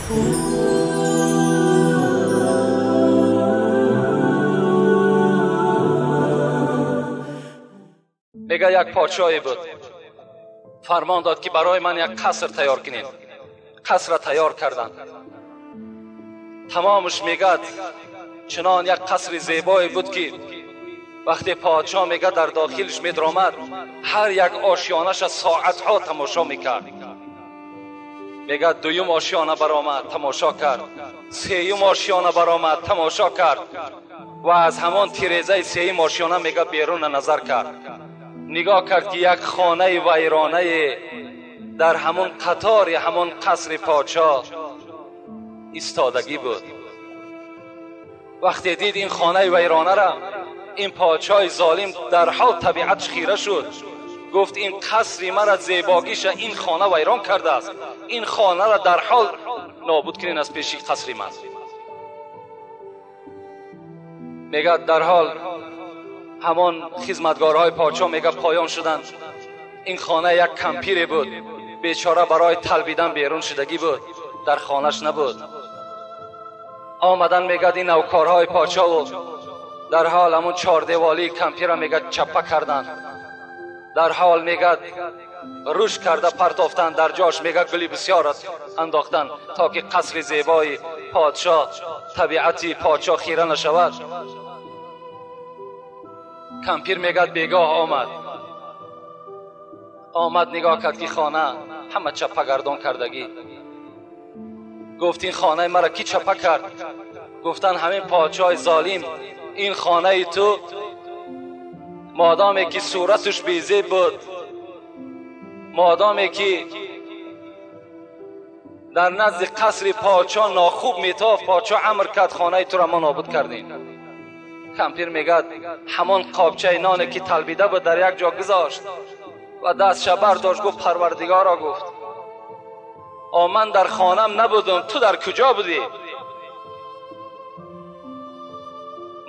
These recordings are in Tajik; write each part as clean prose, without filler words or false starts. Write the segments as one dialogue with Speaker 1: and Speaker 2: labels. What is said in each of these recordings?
Speaker 1: Мега як подшоҳе буд, фармон дод ки барои ман як қаср тайёр кунед. Қасрро тайёр карданд. Тамомаш мегӯяд чунон як қасри зебое буд ки вақте подшоҳ мега дар дохилаш медаромад, ҳар як ошёнаша соатҳо тамошо мекард. Мегӯяд дуюм ошёна баромад, тамошо кард, сеюм ошёна баромад, тамошо кард ва аз ҳамон тирезаи сеюм ошёна мега беруна назар кард. Нигоҳ кард ки як хонаи вайронае дар ҳамон қатори ҳамон қасри подшоҳ истодагӣ буд. Вақте дид ин хонаи вайронара, ин подшоҳи золим дар ҳол табиатш хира шуд. Гуфт ин қасри мара зебогиша ин хона вайрон кардааст, ин хонара дар ҳол нобуд кунед аз пеши қасри ман. Мегӯяд дар ҳол ҳамон хизматгорҳои подшоҳ мега поён шуданд. Ин хона як кампире буд, бечора барои талбидан берун шудагӣ буд, дар хонаш набуд. Омадан мегӯяд ин навкорҳои подшоҳу дар ҳол ҳамон чордеволии кампира мегӯяд чаппа карданд. Дар ҳол мегӯяд рӯш карда партофтанд, дар ҷош мегӯяд гули бисёр андохтанд то ки қасри зебои подшоҳ, табиати подшоҳ хира нашавад. Кампир мегӯяд бегоҳ омад, омад нигоҳ кард ки хона ҳама чаппа гардон кардагӣ. Гуфт ин хонаи мара кӣ чаппа кард? Гуфтанд ҳамин подшоҳи золим, ин хонаи ту модоме ки сураташ безеб буд, модоме ки дар назди қасри подшоҳ нохуб метофт, подшоҳ амр кард хонаи туро мо нобуд кардем. Кампир мегӯяд ҳамон қобчаи ноне ки талбида буд дар як ҷо гузошт ва дастша бардошт, гуфт парвардигоро, гуфт о ман дар хонам набудам, ту дар куҷо будӣ?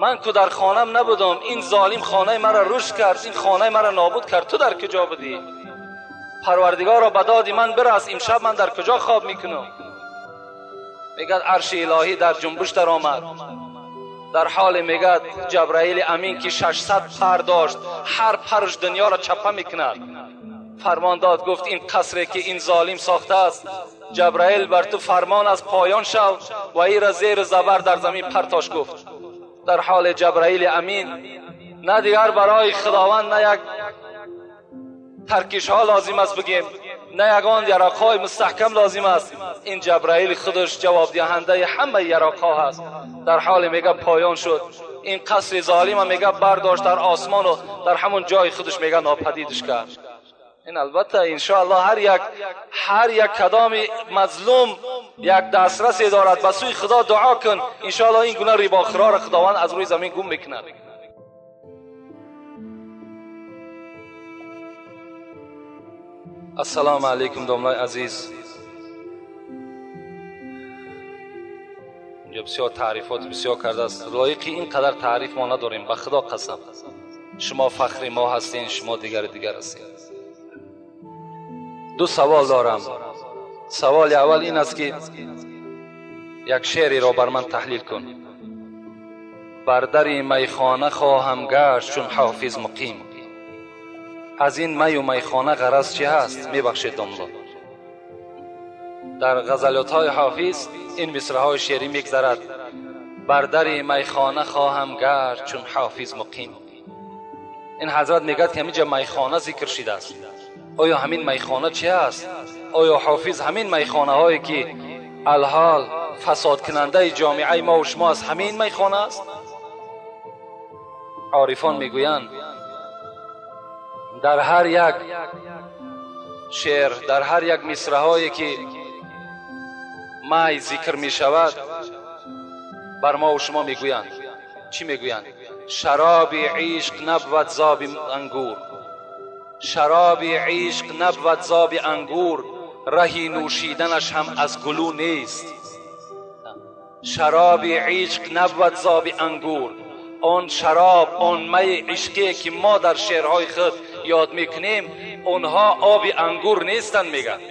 Speaker 1: Ман ку дар хонам набудам, ин золим хонаи маро рушд кард, ин хонаи маро нобуд кард, ту дар куҷо будӣ? Парвардигоро ба доди ман бирас, имшаб ман дар куҷо хоб мекунам? Мегӯяд арши илоҳӣ дар ҷунбуш даромад. Дар ҳоле мегӯяд ҷабраили амин ки 600 пар дошт, ҳар парш дунёро чаппа мекунад, фармон дод, гуфт ин қасре ки ин золим сохтааст, ҷабраил бар ту фармон аст, поён шав ва ира зеру забар дар замин партош. Гуфт дар ҳоли ҷабраили амин на дигар барои худованд на як таркишҳо лозим аст бигем, на ягон яроқҳои мустаҳкам лозим аст. Ин ҷабраил худаш ҷавобдиҳандаи ҳамаи яроқҳо ҳаст. Дар ҳоле мега поён шуд, ин қасри золима мега бардошт дар осмону дар ҳамон ҷои худаш мега нопадидш кард. Ин албатта иншоаллоҳ ҳар як кадоми мазлум як дастрасе дорад, ба сӯи худо дуо кун, иншоаллоҳ ин гуна рибохӯроро худованд аз рӯи замин гум мекунад. Ассалому алайкум домлаи азиз. Инҷо бисёр таърифот бисёр кардааст, лоиқи ин қадар таъриф мо надорем, ба худо қасам. Шумо фахри мо ҳастен, шумо дигари дигар ҳастен. Ду савол дорам. Саволи аввал ин аст ки як шеъреро бар ман таҳлил кун. Бар дари майхона хоҳам гашт чун ҳофиз муқим. Аз ин маю майхона ғараз чӣ ҳаст? Мебахшед домло. Дар ғазалиётҳои ҳофиз ин мисраҳои шеърӣ мегзарад. Бар дари майхона хоҳам гашт чун ҳофиз муқим. Ин ҳазрат мегӯяд ки ҳаминҷа майхона зикр шидааст. Оё ҳамин майхона чӣ ҳаст? Оё ҳофиз ҳамин майхонаҳое ки алҳол фасодкунандаи ҷомеаи мо ва шумо аст, ҳамин майхона аст? Орифон мегӯянд дар ҳар як шеър, дар ҳар як мисраҳое ки май зикр мешавад, бар мо ва шумо мегӯянд. Чӣ мегӯянд? Шароби ишқ набвад зоби ангур, шароби ишқ набвад зоби ангур, раҳи нӯшиданаш ҳам аз гулӯ нест. Шароби ишқ набвад зоби ангур, он шароб, он майи ишқие ки мо дар шеърҳои худ ёд мекунем, онҳо оби ангур нестанд, мегӯяд.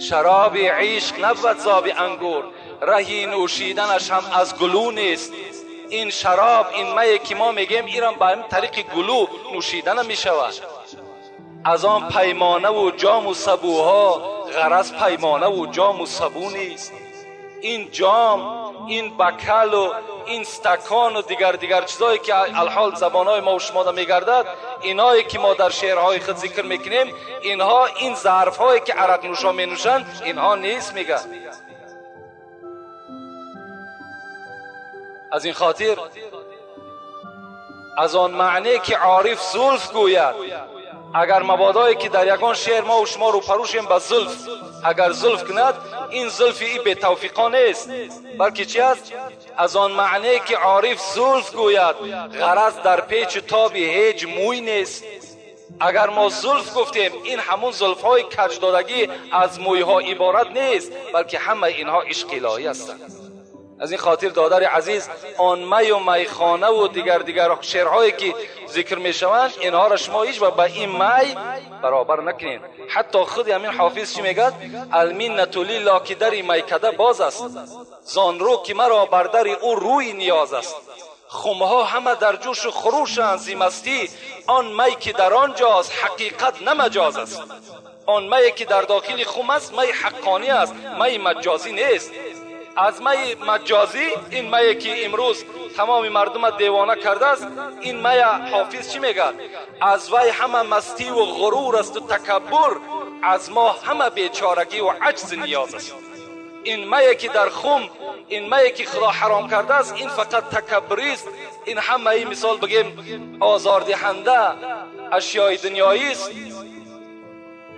Speaker 1: Шароби ишқ набуд зоби ангур, раҳи нӯшиданаш ҳам аз гулӯ нест. Ин шароб, ин мае ки мо мегӯем, инам ба ҳамин тариқи гулӯ нӯшида намешавад. Аз он паймонаву ҷому сабӯҳо ғараз паймонаву ҷому сабӯ нест. Ин ҷом, ин бакалу ин стакону дигар чизое ки алҳол забонҳои мо шумо мегардад, инҳое ки мо дар шеърҳои худ зикр мекунем, инҳо ин зарфҳое ки арақнӯшо менӯшанд, инҳо нест мегӯяд. Аз ин хотир аз он маъне ки ориф зулф гӯяд, агар мабодое ки дар ягон шеър мо шумо рӯпарӯшем ба зулф, агар зулф кунад, ин зулфи и бетавфиқо нест, балки чи аст? Аз он маъне ки ориф зулф гӯяд, ғараз дар печу тоби ҳеҷ мӯй нест. Агар мо зулф гуфтем, ин ҳамун зулфҳои каҷдодагӣ аз мӯйҳо иборат нест, балки ҳамаи инҳо ишқи илоҳӣ ҳастанд. Аз ин хотир додари азиз, он май ва майхонаву дигар шеърҳое ки зикр мешаванд, инҳоро шумо ҳеҷ вақт ба ин май баробар накунед. Ҳатто худи ҳамин ҳофиз чӣ мегӯяд? Алминнату лиллоҳ ки дари майкада боз аст, зон рӯ ки маро бар дари ӯ рӯи ниёз аст. Хумҳо ҳама дар ҷӯшу хурӯшанд зи мастӣ, он май ки дар он ҷост ҳақиқат на маҷоз аст. Он мае ки дар дохили хум аст, май ҳаққонӣ аст, май маҷозӣ нест. Аз майи маҷозӣ, ин мае ки имрӯз тамоми мардума девона кардааст, ин мая ҳофиз чӣ мегӯяд? Аз вай ҳама мастиву ғурур асту такаббур, аз мо ҳама бечорагиву аҷзи ниёз аст. Ин мае ки дар хум, ин мае ки худо ҳаром кардааст, ин фақат такаббурист, ин ҳамаи мисол бигем озордиҳанда ашёи дунёист.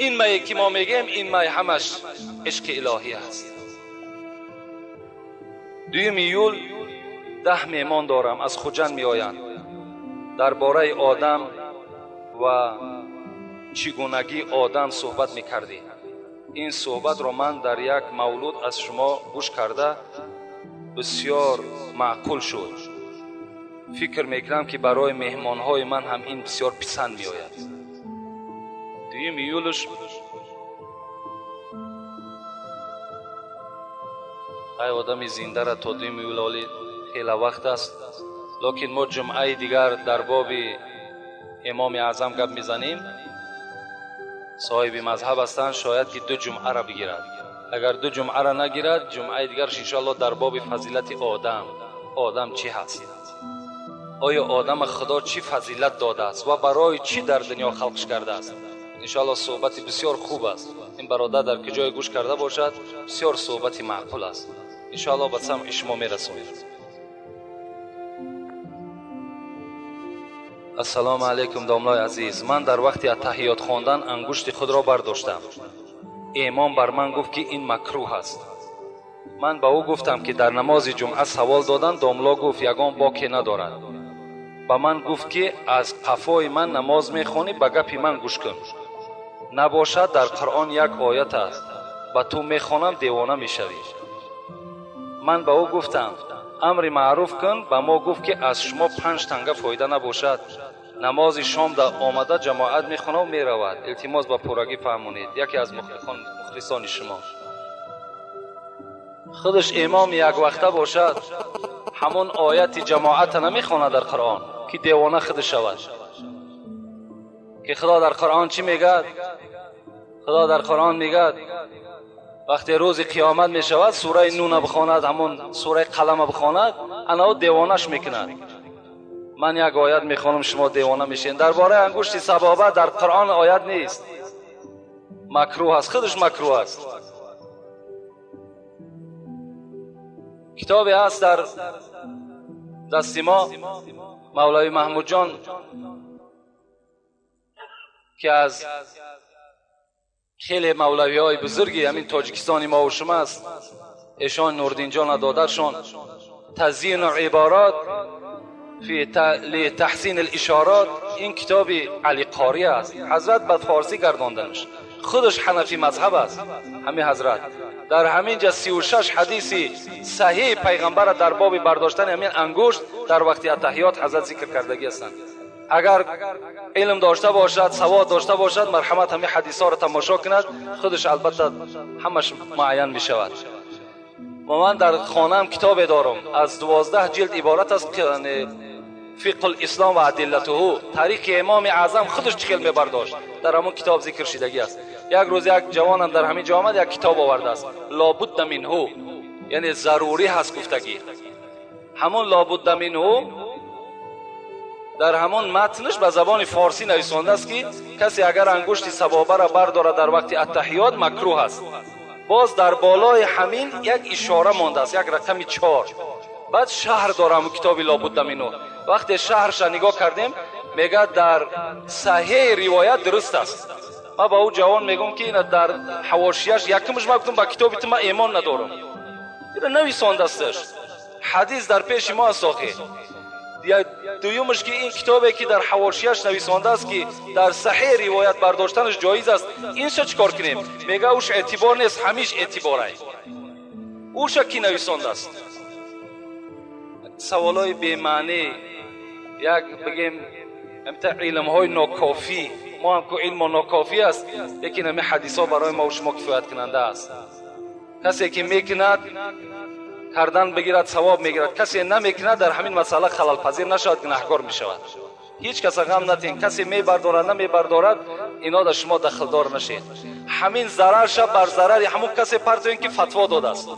Speaker 1: Ин мае ки мо мегӯем, ин май ҳамаш ишқи илоҳӣ аст. 2 июл 10 меҳмон дорам, аз Хуҷанд меоянд. Дар бораи одам ва чӣ гунагии одам суҳбат мекардем. Ин суҳбатро ман дар як мавлуд аз шумо гӯш карда бисёр маъқул шуд. Фикр мекунам ки барои меҳмонҳои ман ҳам ин бисёр писанд меояд. 2 июлш ай одами зиндара то 2 июл оли хеле вақт аст, лекин мо ҷумъаи дигар дар боби имоми аъзам гап мезанем. Соҳиби мазҳаб ҳастанд, шояд ки 2 ҷумъаро бигирад. Агар 2 ҷумъаро нагирад, ҷумъаи дигарш иншоаллоҳ дар боби фазилати одам, одам чӣ ҳаст, оё одама худо чӣ фазилат додааст ва барои чӣ дар дунё халқш кардааст. Иншоаллоҳ суҳбати бисёр хуб аст. Ин бародар дар куҷое гӯш карда бошад, бисёр суҳбати маъқул аст. Иншоаллоҳ ба самъи шумо мерасонем. Ассалому алайкум домлои азиз. Ман дар вақти аттаҳиёт хондан ангушти худро бардоштам. Имом бар ман гуфт ки ин макрӯҳ аст. Ман ба ӯ гуфтам ки дар намози ҷумъа савол додан, домло гуфт ягон боке надорад. Ба ман гуфт ки аз қафои ман намоз мехонӣ, ба гапи ман гӯш кун. Набошад дар Қуръон як оят аст, ба ту мехонам девона мешавӣ. Ман ба ӯ гуфтам амри маъруф кун, ба мо гуфт ки аз шумо 5 танга фоида набошад. Намози шом да омада ҷамоат мехонав меравад. Илтимос ба пуррагӣ фаҳмонед. Яке аз мухлисони шумо. Худаш имом як вақта бошад, ҳамон ояти ҷамоата намехонад дар Қуръон ки девона худаш шавад. Ки Худо дар Қуръон чӣ мегӯяд? Худо дар Қуръон мегӯяд вақте рӯзи қиёмат мешавад, сураи нуна бихонад, ҳамон сураи қалама бихонад, ана ӯ девонаш мекунад. Ман як оят мехонам, шумо девона мешавед. Дар бораи ангушти сабоба дар Қуръон оят нест. Макрӯҳ аст, худаш макрӯҳ аст. Китобе ҳаст дар дасти мо, Мавлави Маҳмудҷон ки аз хеле мавлавиҳои бузурги ҳамин тоҷикистони мо ва шумо аст, эшон Нурдинҷон додаршон, тазйину иборат фи литаҳсин алишорат, ин китоби Али Қорӣ аст. Ҳазрат ба форсӣ гардонданаш, худаш ҳанафӣ мазҳаб аст. ҳамин ҳазрат дар ҳамин ҷа 36 ҳадиси саҳиҳи пайғамбара дар боби бардоштани ҳамин ангушт дар вақти аттаҳиёт ҳазрат зикр кардагӣ ҳастанд. Агар илм дошта бошад, савод дошта бошад, марҳамат ҳамин ҳадисҳоро тамошо кунад, худаш албатта ҳамаш муайян мешавад. Ва ман дар хонаам китобе дорам, аз 12 ҷилд иборат аст, фиқҳ ислом ва адиллатуҳу, таърихи имоми аъзам худаш чӣ хел мебардошт, дар ҳамон китоб зикр шидагӣ аст. Як рӯз як ҷавонам дар ҳамин ҷо омад, як китоб овардааст, лобудда минҳу, яъне зарурӣ ҳаст гуфтагӣ. Ҳамон лобудда минҳу дар ҳамон матнаш ба забони форсӣ нависондааст, ки касе агар ангушти сабобаро бардорад дар вақти аттаҳиёт макрӯҳ аст. Боз дар болои ҳамин як ишора мондааст, як рақами 4. Баъд шаҳр дорам китоби лобудда минҳу. Вақте шаҳрша нигоҳ кардем, мегӯяд дар саҳеҳи ривоят дуруст аст. Ман ба ӯ ҷавон мегӯм, ки ина дар ҳавошияш якумаш ман гуфтам ба китоби ту ман эмон надорам, ина нависондасташ, ҳадис дар пеши мо аст охи. Дуюмаш ки ин китобе ки дар ҳавошияш нависондааст, ки дар саҳеҳ ривоят бардоштанаш ҷоиз аст, инша чӣ кор кунем? Мега уш эътибор нест, ҳамиш эътиборай. Уша ки нависондааст? Саволҳои бемаънӣ, як бигем ҳамта илмҳои нокофӣ. Мо ҳам ку илмо нокофӣ аст, лекин ҳамин ҳадисҳо барои мо шумо кифояткунанда аст. Касе ки мекунад, кардан бигирад, савоб мегирад. Касе намекунад, дар ҳамин масъала халалпазир нашавад, гунаҳкор мешавад. Ҳеҷ каса ғам натен, касе мебардорад, намебардорад, ино дар шумо дахлдор нашед. Ҳамин зарарша бар зарари ҳамон касе партоен, ки фатво додааст.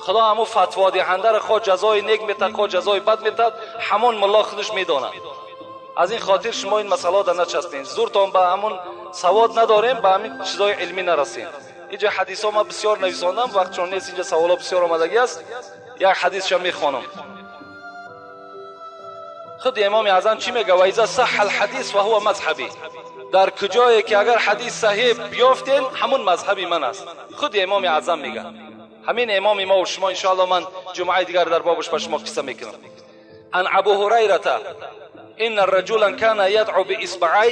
Speaker 1: Худо ҳамон фатводиҳандаро хоҳ ҷазои нек метад, хоҳ ҷазои бад метад, ҳамон мулло худаш медонад. Аз ин хотир шумо ин масъалаҳо дар начаспед. Зуртон ба ҳамон савод надорем, ба ҳамин чизҳои илмӣ нарасем. Инҷа ҳадисҳо ман бисёр нависондам, вақт чун нест, инҷа саволҳо бисёр омадагӣ аст. Як ҳадисша мехонам. Худи имоми аъзам чӣ мегӯяд? Ва иза саҳҳа алҳадис фаҳува мазҳабӣ. Дар куҷое ки агар ҳадис саҳеҳ биёфтен, ҳамон мазҳаби ман аст. Худи имоми аъзам мегӯяд. Ҳамин имоми мо ва шумо, иншоалло ман ҷумъаи дигар дар бобаш ба шумо қисса мекунам. Ан абу ҳурайрата инна раҷулан кана ядъу биисбаъай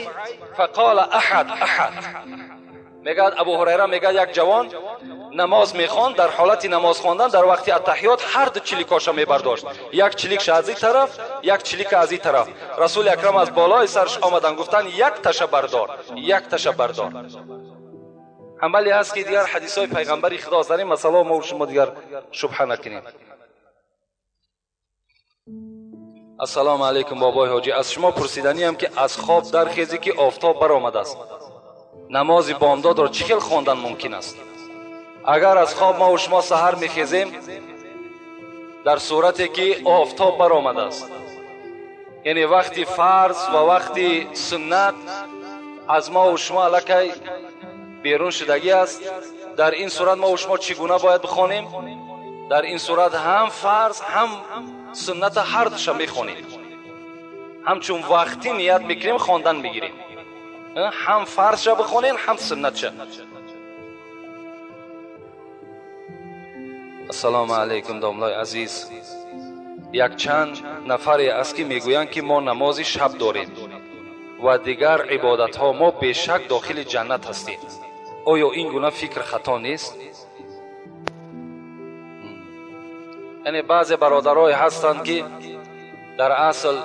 Speaker 1: фақола аҳад аҳад. Мегӯяд Абу Ҳурайра, мегӯяд як ҷавон намоз мехонд, дар ҳолати намоз хондан дар вақти аттаҳиёт ҳар ду чиликоша мебардошт, як чиликша аз ин тараф, як чилика аз ин тараф. Расули акрам аз болои сарш омадан, гуфтанд як таша бардор, як таша бардор. Амале ҳаст ки дигар ҳадисҳои пайғамбари худост. Дар ин масъала мо шумо дигар шубҳа накунем. Ассалому алайкум бобои ҳоҷӣ, аз шумо пурсиданиям ки аз хоб дархезе ки офтоб баромадааст, намози бомдодро чӣ хел хондан мумкин аст? Агар аз хоб мо шумо саҳар мехезем дар сурате ки офтоб баромадааст, яъне вақти фарз ва вақти суннат аз мо шумо аллакай берун шудагӣ аст, дар ин сурат мо шумо чӣ гуна бояд бихонем? Дар ин сурат ҳам фарз ҳам сунната ҳар душа мехонем. Ҳамчун вақтӣ ният мекунем, хондан мегирем. Ҳам фарзша бихонем, ҳам суннатша. Ассалому алайкум домлои азиз. Якчанд нафаре аст ки мегӯянд ки мо намози шаб дорем ва дигар ибодатҳо, мо бешак дохили ҷаннат ҳастем. Оё ин гуна фикр хато нест? Яъне баъзе бародарое ҳастанд ки дар асл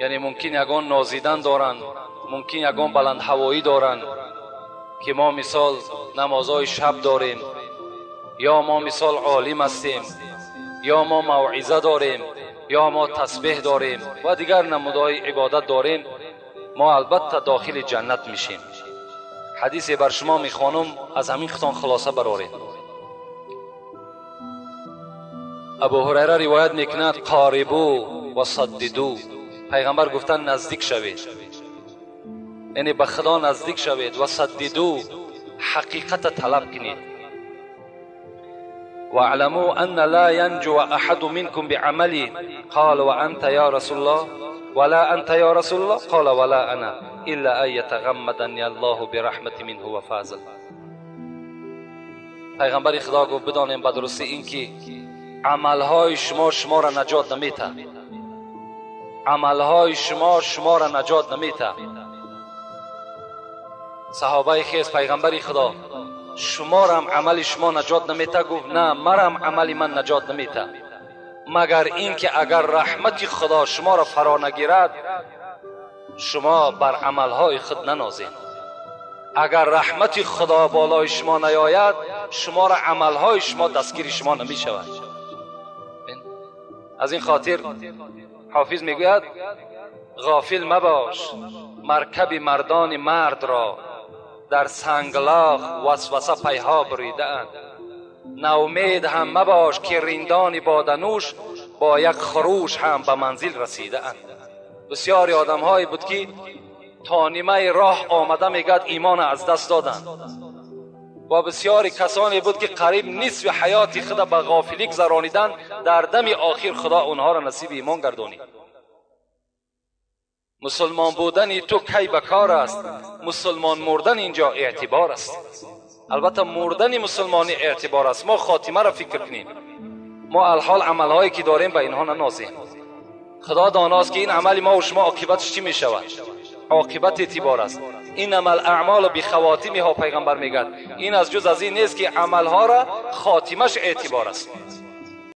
Speaker 1: яъне мумкин ягон нозидан доранд, мумкин ягон баландҳавоӣ доранд, ки мо мисол намозҳои шаб дорем, ё мо мисол олим ҳастем, ё мо мавъиза дорем, ё мо тасбеҳ дорем ва дигар намудҳои ибодат дорем, мо албатта дохили ҷаннат мешем. ҳадисе бар шумо мехонам, аз ҳамин худтон хулоса бароред. Абу Ҳурайра ривоят мекунад: қорибу ва саддиду. Пайғамбар гуфтанд наздик шавед, яъне ба Худо наздик шавед, ва саддиду, ҳақиқата талаб кунед. واعلموا أن لا ينجو أحد منكم بعمله. قال وأنت يا رسول الله؟ ولا أنت يا رسول الله؟ قال ولا أنا إلا أن يتغمدني الله برحمة منه وفضل. پیغمبر خدا گفت بدانیم به درستی اینکه عملهای شما شما را نجات نمیده. عملهای شما شما را نجات نمیده. صحابه خیز پیغمبر خدا شما را هم عمل شما نجات نمیده؟ گفت نه، مرم عمل من نجات نمیده. Магар инки агар раҳмати Худо шуморо фаро нагирад, шумо бар амалҳои худ нанозед. Агар раҳмати Худо болои шумо наёяд, шуморо амалҳои шумо дастгири шумо намешавад. Аз ин хотир ҳофиз мегӯяд: ғофил мабош, маркаби мардони мард ро дар санглох васваса пайҳо буридаанд. Ноумед ҳам мабош, ки риндони боданӯш бо як хурӯш ҳам ба манзил расидаанд. Бисёри одамҳое буд, ки то нимаи роҳ омада, мегӯяд, имона аз даст доданд, ва бисёри касоне буд, ки қариб нисфи ҳаёти худа ба ғофилӣ гузарониданд, дар дами охир Худо онҳоро насиби имон гардонид. Мусулмон будани ту кай ба кор аст? Мусулмон мурдан инҷо эътибор аст. Албатта, мурдани мусулмонӣ эътибор аст. Мо хотимаро фикр кунем. Мо алҳол амалҳое ки дорем, ба инҳо нанозем. Худо доност, ки ин амали мо ва шумо оқибаташ чӣ мешавад. Оқибат эътибор аст. Иннама алаъмолу бихавотимиҳо, пайғамбар мегӯяд, ин аз ҷуз аз ин нест, ки амалҳоро хотимаш эътибор аст.